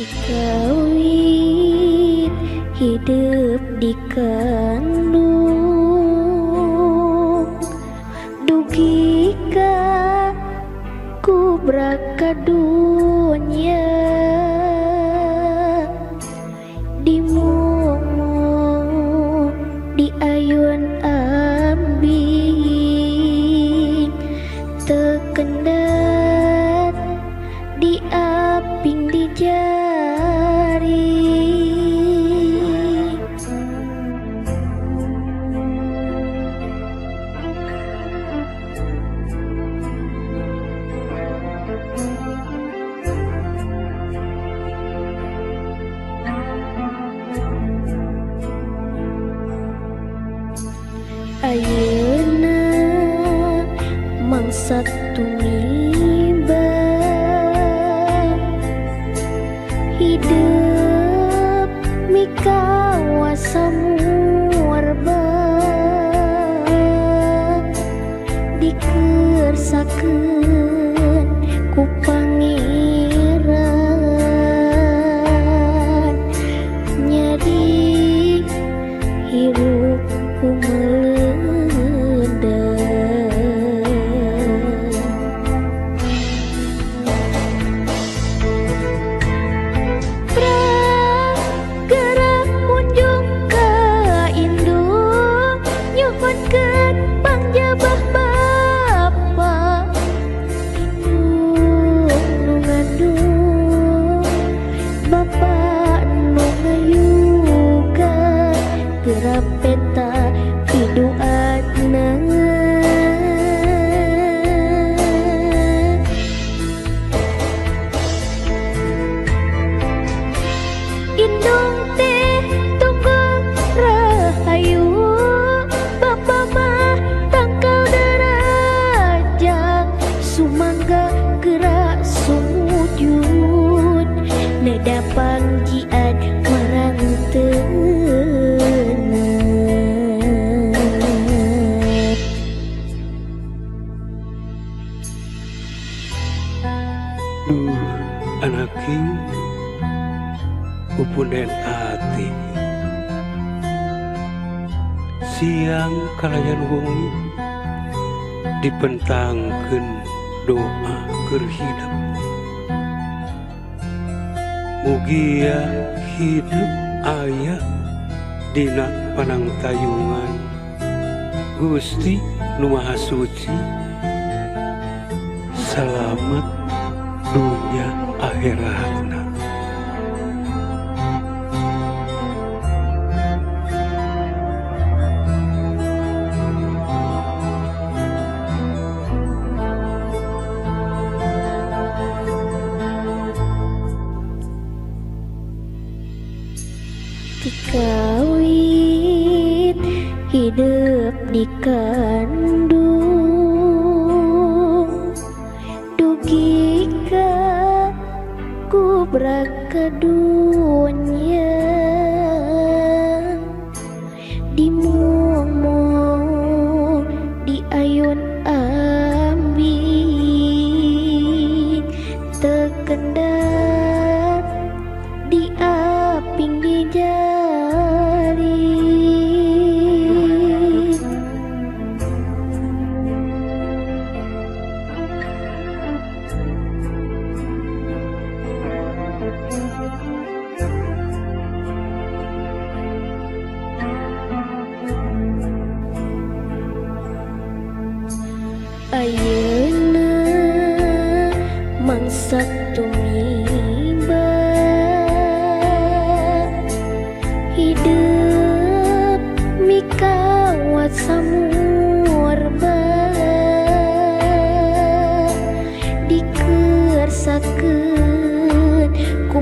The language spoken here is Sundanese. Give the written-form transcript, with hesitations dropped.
Ti kawit hidup dikandung, dugi ka kubrak ka dunya, dimumung di ayun ambing, teu kendat diaping di jari. Ayeuna mangsa tumiba, hidup mikawasa murba, dikersakeun ku Pangeran, nyadi hirup ku meuleudeung. Geura munjung ka indung, nyuhunkeun pangjabah bapa, indung nu ngandung, bapa nu ngayuga, geura peta piduana. Indung teh tunggul rahayu, bapa mah tangkal darajang, sumangga geura sumujud neda pangjian maranteuna. Duh, anak king, pupunden ati, siang kalayan wengi dipentangkeun doa keur hidup, mugia hidup aya dina panangtayungan Gusti Nu Maha Suci, salamet dunya akhiratna. Ti kawit hidup dikandung, dugi ka kubrak ka dunya, dimumung di ayun ambing, teu kendat diaping di jari. Ayeuna mangsa tumiba, hidup mikawasa murba, dikersakeun ku